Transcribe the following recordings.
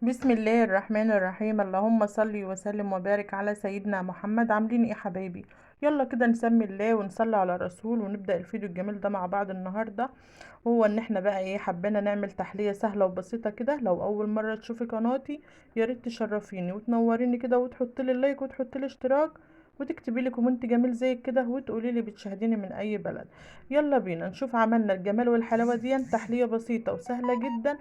بسم الله الرحمن الرحيم. اللهم صل وسلم وبارك على سيدنا محمد. عاملين ايه حبايبي؟ يلا كده نسمي الله ونصلي على الرسول ونبدأ الفيديو الجميل ده مع بعض النهارده. هو ان احنا بقى ايه، حبينا نعمل تحلية سهلة وبسيطة كده. لو اول مرة تشوفي قناتي يا ريت تشرفيني وتنوريني كده، وتحطي لي like وتحطي لي اشتراك وتكتبي لي comment جميل زي كده، وتقولي لي بتشاهديني من اي بلد. يلا بينا نشوف عملنا الجمال والحلاوة دي. تحلية بسيطة وسهلة جدا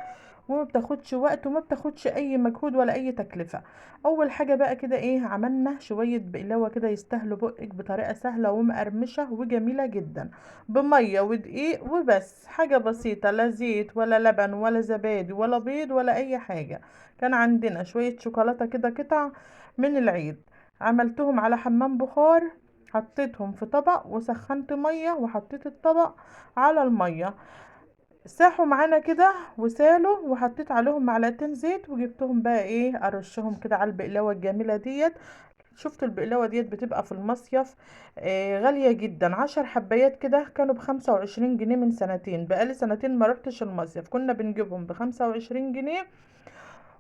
وما بتاخدش وقت وما بتاخدش اي مجهود ولا اي تكلفة. اول حاجة بقى كده ايه، عملنا شوية بقلاوة كده يستاهلوا بقك بطريقة سهلة ومقرمشة وجميلة جدا، بمية ودقيق وبس، حاجة بسيطة، لا زيت ولا لبن ولا زبادي ولا بيض ولا اي حاجة. كان عندنا شوية شوكولاتة كده قطع من العيد، عملتهم على حمام بخار، حطيتهم في طبق وسخنت مية وحطيت الطبق على المية، ساحوا معانا كده وسالوا، وحطيت عليهم معلقتين زيت، وجبتهم بقى ايه ارشهم كده على البقلاوه الجميلة ديت. شفتوا البقلاوه ديت بتبقى في المصيف غالية جدا، 10 حبايات كده كانوا ب25 جنيه من سنتين، بقالي سنتين ما روحتش المصيف، كنا بنجيبهم ب25 جنيه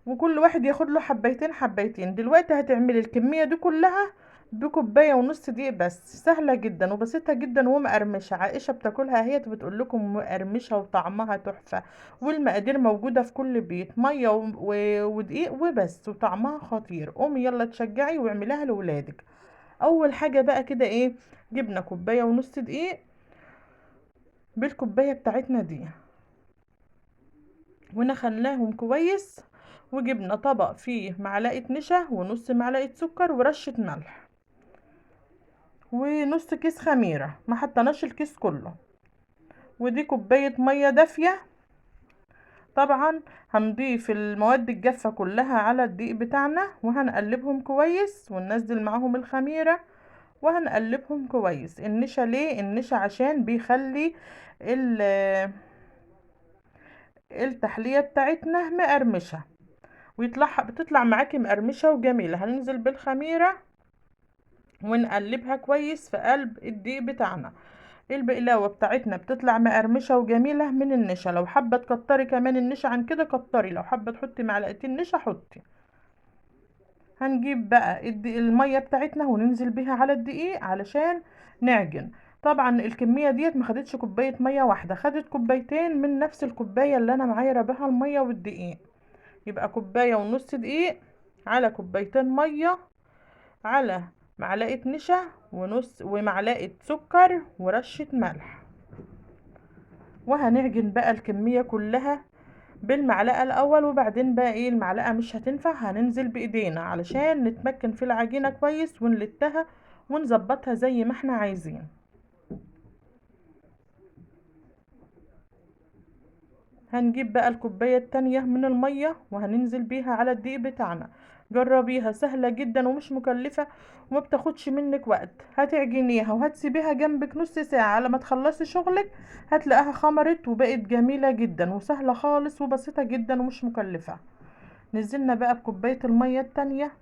وكل واحد ياخد له حبايتين حبايتين. دلوقتي هتعملي الكمية دي كلها بكوبايه ونص دقيق بس، سهلة جدا وبسيطة جدا ومقرمشه. عائشة بتاكلها اهي بتقول لكم مقرمشه وطعمها تحفة، والمقادير موجودة في كل بيت، مية ودقيق وبس، وطعمها خطير. قومي يلا تشجعي واعمليها لولادك. اول حاجة بقى كده ايه، جبنا كوباية ونص دقيق بالكوبايه بتاعتنا دي ونخلناهم كويس، وجبنا طبق فيه معلقه نشا ونص معلقه سكر ورشه ملح ونص كيس خميره، ما حطيناش الكيس كله، ودي كوباية مية دافيه. طبعا هنضيف المواد الجافه كلها على الدقيق بتاعنا وهنقلبهم كويس، وننزل معاهم الخميره وهنقلبهم كويس. النشا ليه؟ النشا عشان بيخلي التحلية بتاعتنا مقرمشه، بتطلع معاكي مقرمشه وجميلة. هننزل بالخميره ونقلبها كويس في قلب الدقيق بتاعنا. البقلاوه بتاعتنا بتطلع مقرمشه وجميلة من النشا. لو حابة تكتري كمان النشا عن كده كتري، لو حابة تحطي معلقتين نشا حطي. هنجيب بقى المية بتاعتنا وننزل بيها على الدقيق علشان نعجن. طبعا الكمية ديت ما خدتش كوباية مية واحدة، خدت كوبايتين من نفس الكوباية اللي انا معايره بها المية والدقيق. يبقى كوباية ونص دقيق على كوبايتين مية على معلقه نشا ونص ومعلقة سكر ورشه ملح. وهنعجن بقى الكمية كلها بالمعلقه الاول، وبعدين بقى ايه المعلقة مش هتنفع، هننزل بايدينا علشان نتمكن في العجينة كويس ونلتها ونظبطها زي ما احنا عايزين. هنجيب بقى الكوباية التانية من المية وهننزل بيها على الدقيق بتاعنا. جربيها، سهلة جدا ومش مكلفة وما بتاخدش منك وقت. هتعجنيها وهتسيبيها جنبك نص ساعة على ما تخلصي شغلك، هتلاقيها خمرت وبقت جميلة جدا وسهلة خالص وبسيطة جدا ومش مكلفة. نزلنا بقى بكوباية المية التانية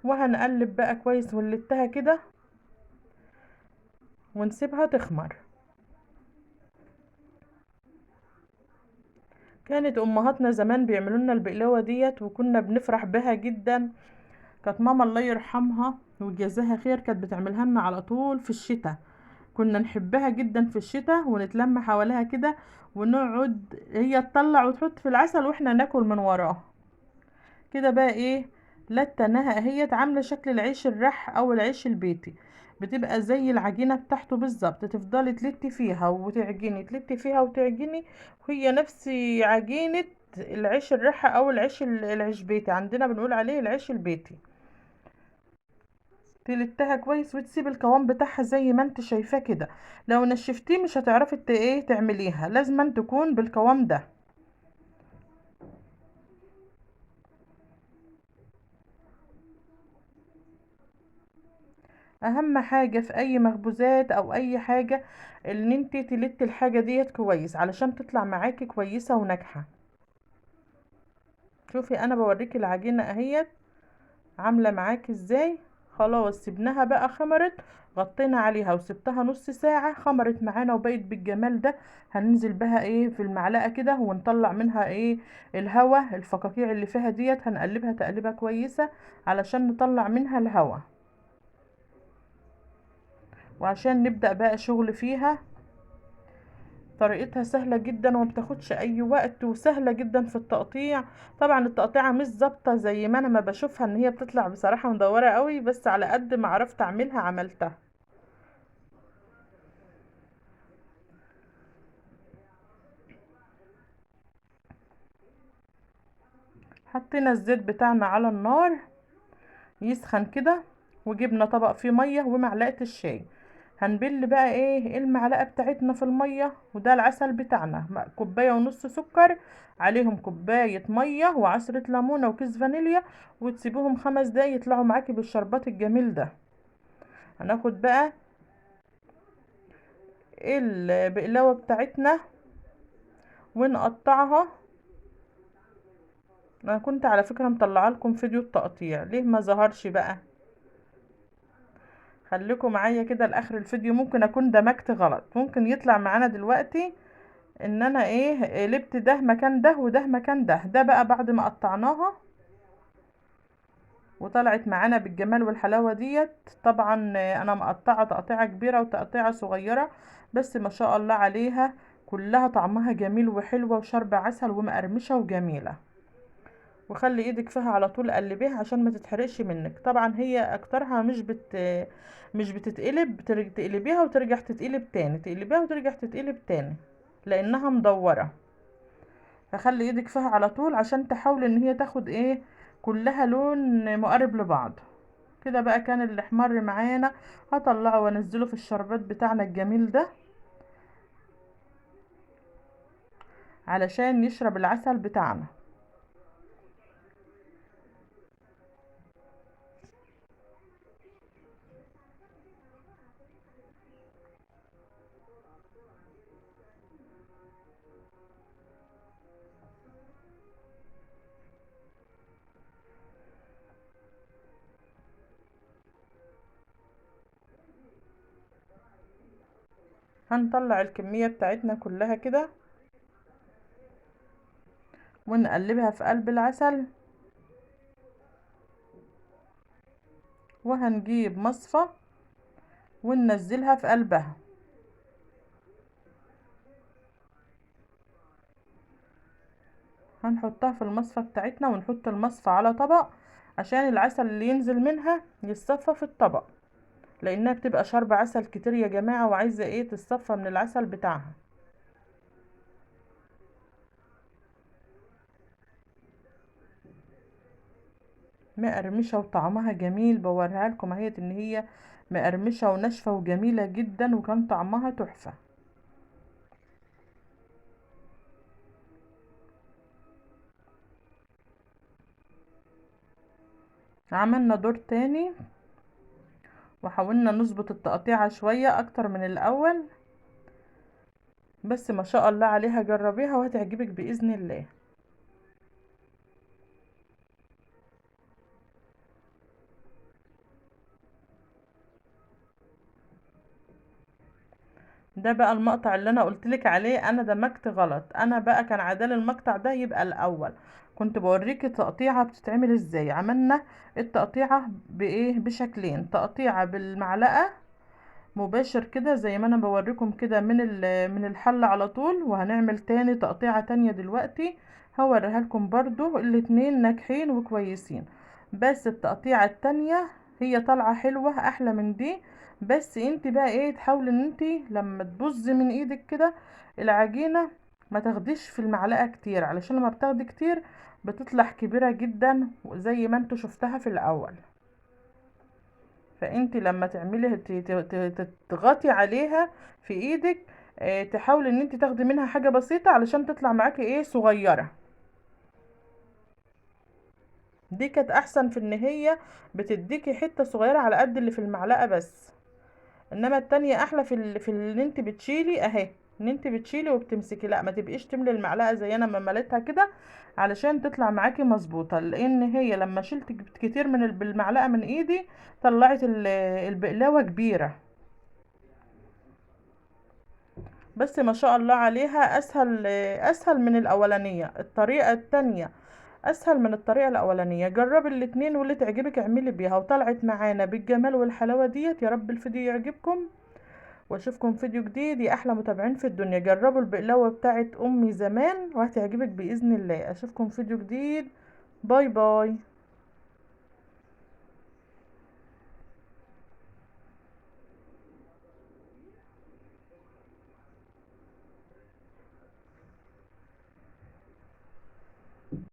وهنقلب بقى كويس ونلتها كده ونسيبها تخمر. كانت امهاتنا زمان بيعملوا لنا البقلاوه ديت وكنا بنفرح بها جدا. كانت ماما الله يرحمها ويجازاها خير كانت بتعملها لنا على طول في الشتاء، كنا نحبها جدا في الشتاء ونتلم حواليها كده ونقعد هي تطلع وتحط في العسل واحنا ناكل من وراها كده. بقى ايه لتناها اهيت، عامله شكل العيش الرح او العيش البيتي، بتبقى زي العجينة بتاعته بالظبط. تفضلي تلتي فيها وتعجني، تلتي فيها وتعجني، وهي نفس عجينه العيش الرح او العيش العيش بيتي، عندنا بنقول عليه العيش البيتي. تلتها كويس وتسيب القوام بتاعها زي ما انت شايفاه كده. لو نشفتيه مش هتعرفي ايه تعمليها، لازم تكون بالقوام ده. اهم حاجة في اي مخبوزات او اي حاجة ان انت تلتي الحاجة ديت كويس علشان تطلع معاكي كويسة وناجحة. شوفي انا بوريكي العجينة اهيت عاملة معاكي ازاي. خلاص سيبناها بقى خمرت، غطينا عليها وسبتها نص ساعة، خمرت معانا وبقت بالجمال ده. هننزل بها ايه في المعلقة كده ونطلع منها ايه الهوا، الفقاقيع اللي فيها ديت هنقلبها تقليبة كويسة علشان نطلع منها الهوا، وعشان نبدأ بقى شغل فيها. طريقتها سهلة جدا وما بتاخدش اي وقت، وسهلة جدا في التقطيع. طبعا التقطيعة مش ظابطة زي ما انا ما بشوفها ان هي بتطلع بصراحة مدورة قوي، بس على قد ما عرفت اعملها عملتها. حطينا الزيت بتاعنا على النار يسخن كده، وجبنا طبق فيه مية ومعلقة الشاي. هنبل بقى ايه المعلقة بتاعتنا في المية، وده العسل بتاعنا، كوباية ونص سكر عليهم كوباية مية وعصرة ليمونة وكيس فانيليا، وتسيبوهم 5 دقايق يطلعوا معاكي بالشربات الجميل ده. هناخد بقى البقلاوة بتاعتنا ونقطعها. انا كنت على فكرة مطلعه لكم فيديو التقطيع، ليه ما ظهرش بقى؟ خليكم معايا كده لاخر الفيديو، ممكن اكون دمجت غلط، ممكن يطلع معانا دلوقتي ان انا ايه قلبت ده مكان ده وده مكان ده. ده بقى بعد ما قطعناها وطلعت معانا بالجمال والحلاوة ديت. طبعا انا مقطعة تقطيعة كبيرة وتقطيعة صغيرة، بس ما شاء الله عليها كلها طعمها جميل وحلوة وشرب عسل ومقرمشة وجميلة. وخلي ايدك فيها على طول، قلبيها عشان ما تتحرقش منك. طبعا هي اكترها مش بتتقلب، تقلبيها وترجع تتقلب تاني، تقلبيها وترجع تتقلب تاني، لانها مدورة. فخلي ايدك فيها على طول عشان تحاول ان هي تاخد ايه كلها لون مقارب لبعض كده. بقى كان اللي احمر معانا هطلعه وانزله في الشربات بتاعنا الجميل ده علشان يشرب العسل بتاعنا. هنطلع الكمية بتاعتنا كلها كده ونقلبها في قلب العسل، وهنجيب مصفى وننزلها في قلبها. هنحطها في المصفى بتاعتنا ونحط المصفى على طبق عشان العسل اللي ينزل منها يتصفى في الطبق، لانها بتبقى شاربة عسل كتير يا جماعة وعايزة ايه تتصفى من العسل بتاعها. مقرمشة وطعمها جميل، بوريها لكم اهيت ان هي مقرمشة وناشفة وجميلة جدا، وكان طعمها تحفة. عملنا دور تاني وحاولنا نظبط التقطيعة شوية اكتر من الاول، بس ما شاء الله عليها، جربيها وهتعجبك بإذن الله. ده بقى المقطع اللي انا قلتلك عليه، انا دمجت غلط، انا بقى كان عدال المقطع ده يبقى الاول، كنت بوريكي تقطيعه بتتعمل ازاي. عملنا التقطيعه بايه؟ بشكلين، تقطيعه بالمعلقه مباشر كده زي ما انا بوريكم كده من الحله على طول، وهنعمل تاني تقطيعه تانية دلوقتي هوريها لكم برضو، الاتنين ناجحين وكويسين، بس التقطيعه التانية هي طالعه حلوه احلى من دي. بس انت بقى ايه تحاولي ان انت لما تبوظي من ايدك كده العجينه ما تاخديش في المعلقه كتير، علشان لما بتاخدي كتير بتطلع كبيره جدا زي ما انتوا شفتها في الاول. فانت لما تعملي تضغطي عليها في ايدك، تحاولي ان انت تاخدي منها حاجه بسيطه علشان تطلع معاكي ايه صغيره. دي كانت احسن في ان هي بتديكي حته صغيره على قد اللي في المعلقه بس، انما التانية احلى في اللي انت بتشيلي اهي ان انت بتشيلي وبتمسكي، لا ما تبقيش تملي المعلقة زي انا ما مليتها كده علشان تطلع معاكي مظبوطة. لان هي لما شلت كتير من بالمعلقه من ايدي طلعت البقلاوه كبيرة. بس ما شاء الله عليها، اسهل من الاولانية. الطريقة التانية اسهل من الطريقة الاولانية. جربي الاتنين واللي تعجبك اعملي بيها، وطلعت معانا بالجمال والحلاوه ديت. يا رب الفيديو يعجبكم، واشوفكم فيديو جديد يا احلى متابعين في الدنيا. جربوا البقلاوه بتاعت امي زمان وهتعجبك باذن الله. اشوفكم فيديو جديد، bye bye.